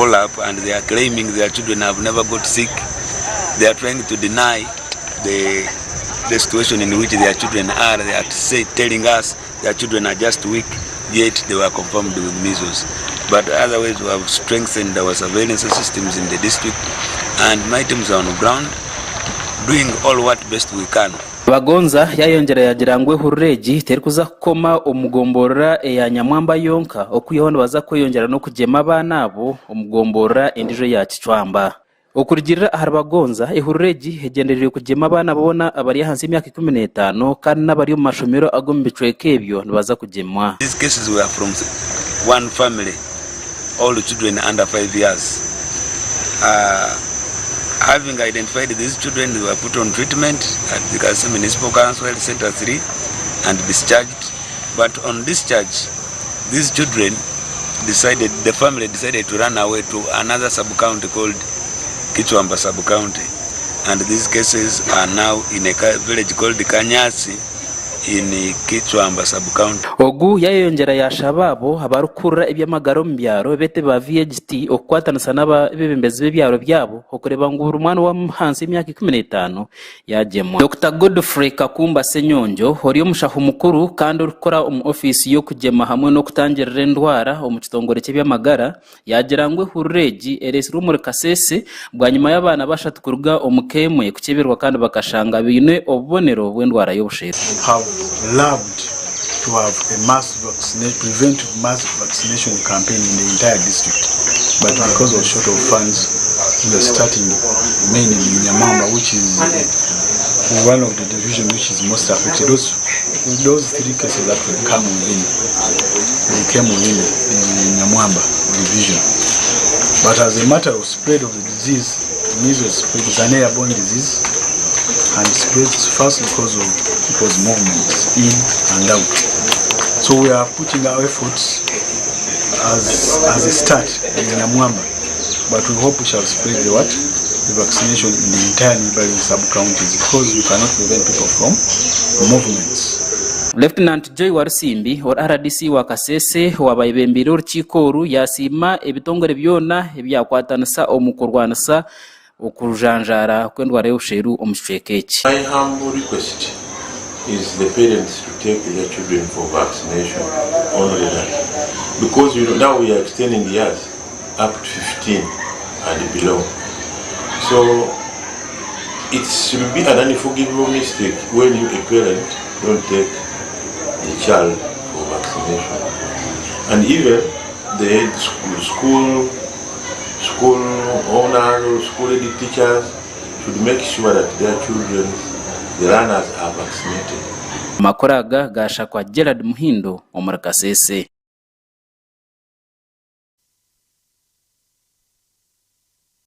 call up and they are claiming their children have never got sick. They are trying to deny the, the situation in which their children are. They are say, telling us their children are just weak, yet they were confirmed with measles. But otherwise, we have strengthened our surveillance systems in the district, and my teams are on the ground doing all what best we can. Bagonza yayongyera yagira ngu ehururu egi terikuza kukoma omu gomborora eya Nyamwamba yonka okwihaho nibaza kweyongyera n'okugyema abaana abo omu gomborora endiijo eya Kicwamba. Okurugiirira ahari Bagonza, ehururu egi egyendereire kugyema abaana boona abari ahansi y'emyaka 15 kandi n'abari omu mashomero ag'omu bicweka ebyo nibaza kugyemwa. These cases were from one family, all children under 5 years. Having identified these children, they were put on treatment at the Kasese Municipal Council Health Center 3 and discharged. But on discharge, these children decided, the family decided to run away to another sub-county called Kichwamba sub-county. And these cases are now in a village called Kanyasi in Kichwamba sub-county. Ogu yayeyongyera yaashaba abo abarikukurira eby'amagara omu byaro beete ba VHT okukwatanisa n'abeebembezi b'ebyaro byabo okureeba ngu buri mwana ow'ahansi y'emyaka 15 yaagyemwa. Dokita Godfrey Kakumba Ssenyonjo ori omushaho mukuru kandi orikukora omu ofiisi y'okugyema hamwe n'okutangirira endwara omu kitongore ky'eby'amagara Yaagira ngu ehururu egi ereetsirwe omuri Kasese bwanyima y'abaana bashatu kuruga omu ka emwe kukyeberwa kandi bakashanga baine obubonero bw'endwara y'obushera. Have loved to have a mass preventive mass vaccination campaign in the entire district but because of short of funds we are starting mainly in Nyamwamba which is one of the division which is most affected. Those, those three cases actually come within they came within the Nyamwamba division. But as a matter of spread of the disease, measles spread is an airborne disease and spreads fast because of people's movements in and out. So we are putting our efforts as, as a start in Nyamwamba, but we hope we shall spread the what? The vaccination in the entire neighboring sub-counties because we cannot prevent people from movements. Lieutenant Joy Warusimbi ori rdc wa Kasese owaaba ayebembeire orukiiko oru yasiima ebitongore byona ebyakwatanisa omu kurwanisa okujanjaara kw'endwara y'obusheru omu kicweka eki. My humble request is the parents to take their children for vaccination only that because you know now we are extending years up to 15 and below so it should be an unforgivable mistake when you a parent don't take the child for vaccination and even the head school, school school owners or school head teachers should make sure that their children the learners are vaccinated. Amakuru aga gaashakwa Gerald Muhindo omuri Kasese.